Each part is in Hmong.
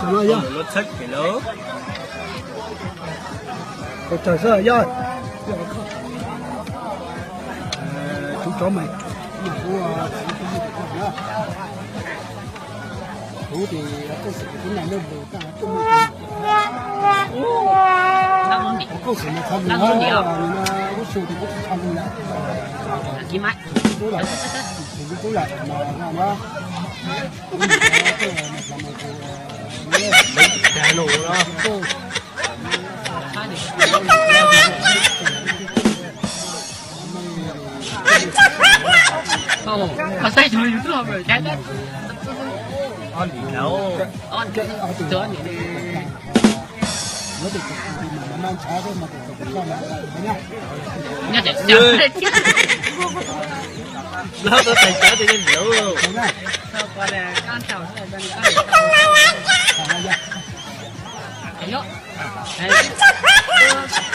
Lub txhab kev lawm. Tus tsawg xwb yog. Tus tsov mas, kuv, kuv tes koj xwm kuv nai lej lus kaj tuaj muaj tus, koj xwm no txhab lus no, lub su tes kuv tsis txhab lus lawm. Kuv tub lawm, kuv tub lawm mas no.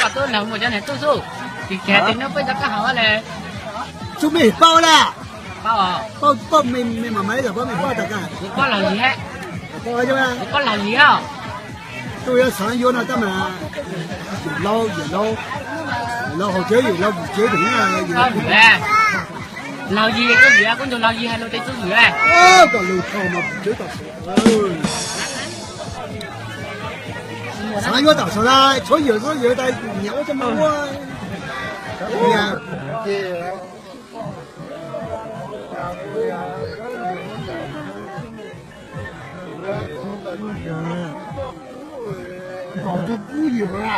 Koj tuaj nrog mus cov niam tub xwb, tis kiag tis no peb cov koj hauv le. Tub mej paub lawm. Paub, paub mej mam mam ib yam paub mej paub tas kas. Kuv paub laug yig, kuv paub laug yig os. Tub yuav xaav yuav no tab mas yawm laug, yawm laug, yawm laug haus tsev, yawm laug vwm tsev tus na. Laug yig koj vwm, kuv nrug laug yig hais lus tes tub vwm. Kom lug thaum mas vwm tsev tom xaav yuav tam sim na, tshuav yawm, tshuav yawm tas nyiam ua tso mas ua. Kom tus pub yawm.